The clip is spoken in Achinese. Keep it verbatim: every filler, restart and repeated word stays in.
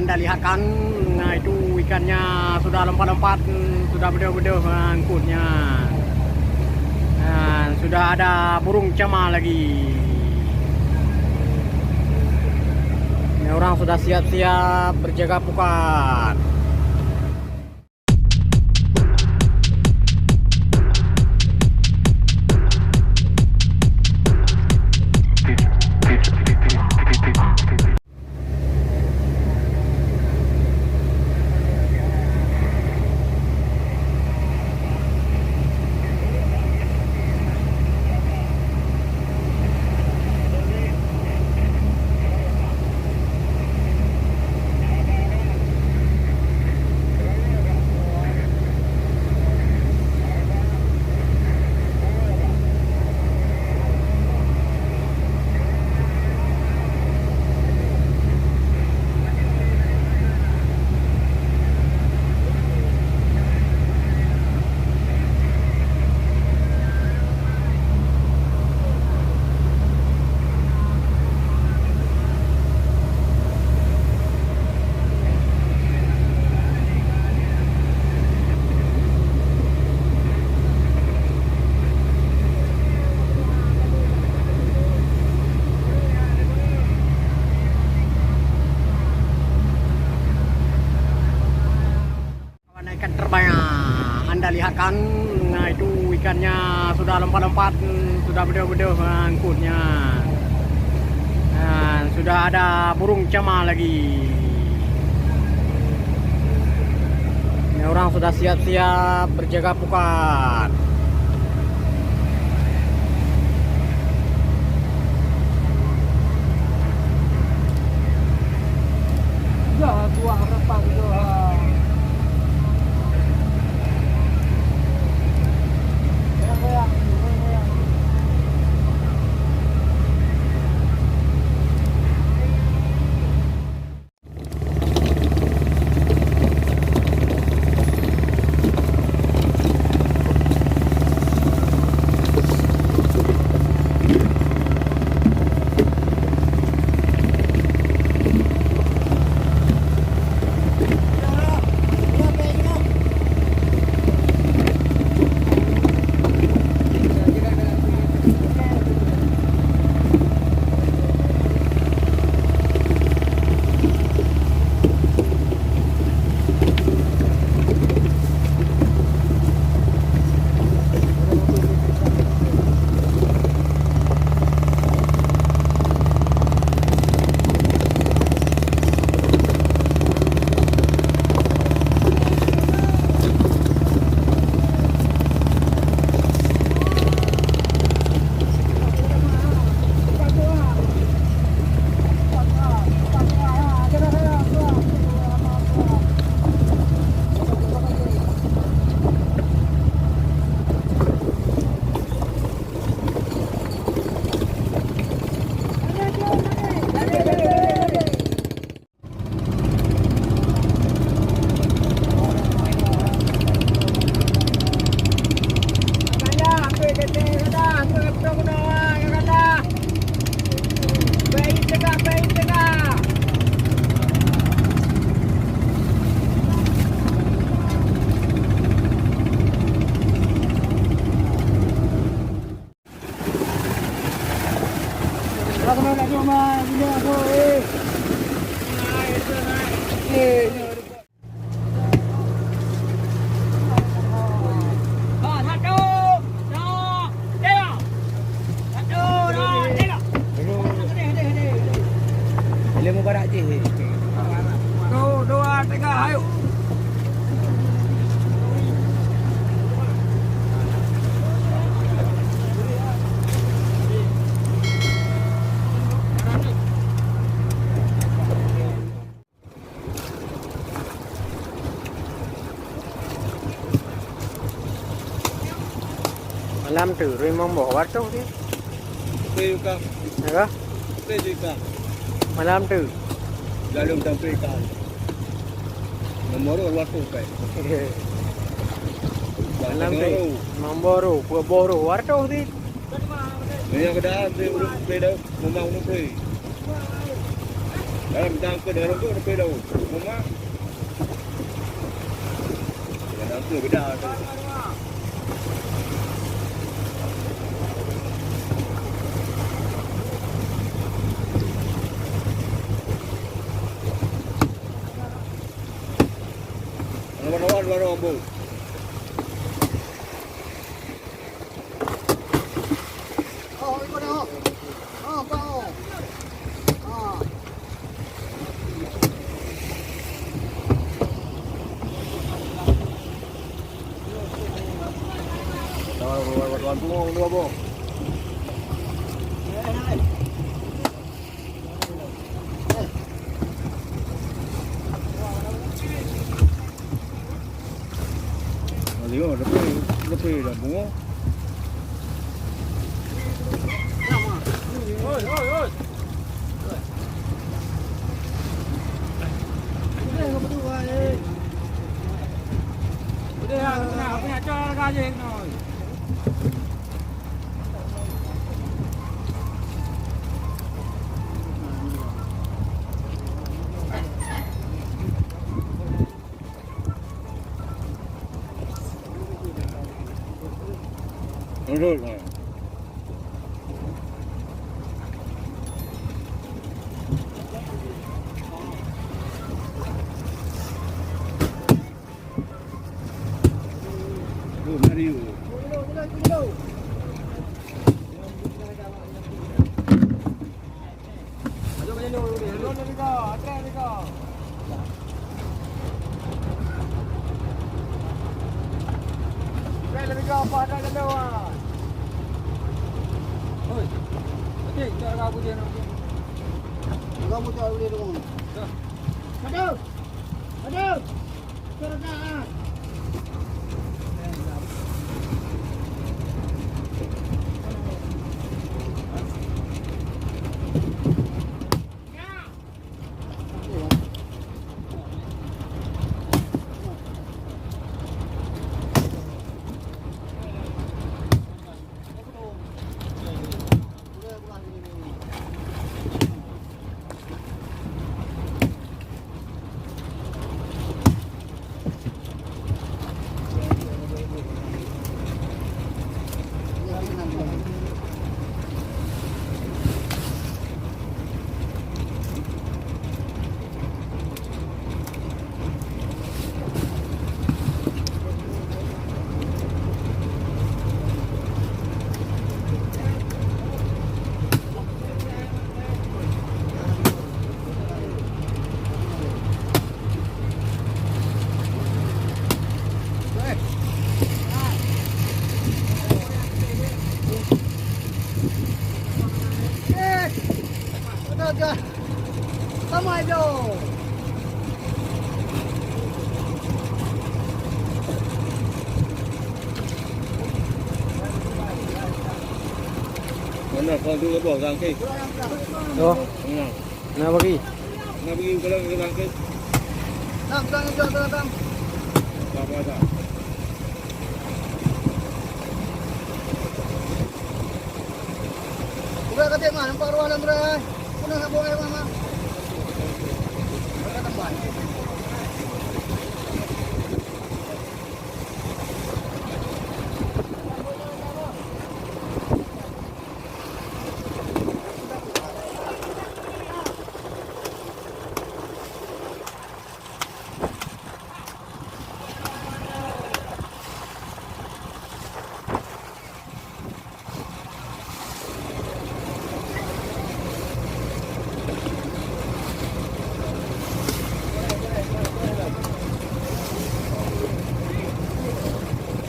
Anda lihat kan, nah, itu ikannya sudah lompat-lompat, sudah bedôh-bedôh, nah, engkutnya. Nah, sudah ada burung cama lagi. Ini orang sudah siap-siap berjaga pukat. Kawan ikan terbayang, anda lihat kan, nah, itu ikannya sudah lompat-lompat, sudah bedôh-bedôh, nah, engkutnya. Nah, sudah ada burung cama lagi. Ini orang sudah siap-siap berjaga pukat. Ilmu barat jih. Satu, dua, tiga, ayo. Malam tu, rimong boh wartoh tu. Betul juga. Apa? Betul juga. Malam tu. Lalu tampilkan. Nomor wartoh kan. Malam tu. Nomor. Nombor tu, dua boh tu, wartoh tu. Ni yang kedua, tu, tu, tu, memang tu. Dalam dang ke dalam tu lebih daun. Bunga. Dalam tu beda tu. Lawan-lawan baru ambo. Oh, ikut dah. Oh, kau. Ah. Lawan, lawan, lawan, lawan, lawan, lawan. Ayo, lepas, lepas dah bunga. Oi, oi, oi. Udah, udah, udah, udah, udah, udah. Lanjut, ha. Oh, mari. Aduh! Aduh! Mana kau tu apa, Kang Ki? Oh. Mana? Nah, bagi. Nak pergi ke dalam, ke dalam, ke? Nah, bukan itu, ke dalam. Tak apa, tak. Bukan katik mah, nampak ruah dalam gerai. Pernah nak buang air mah, mah.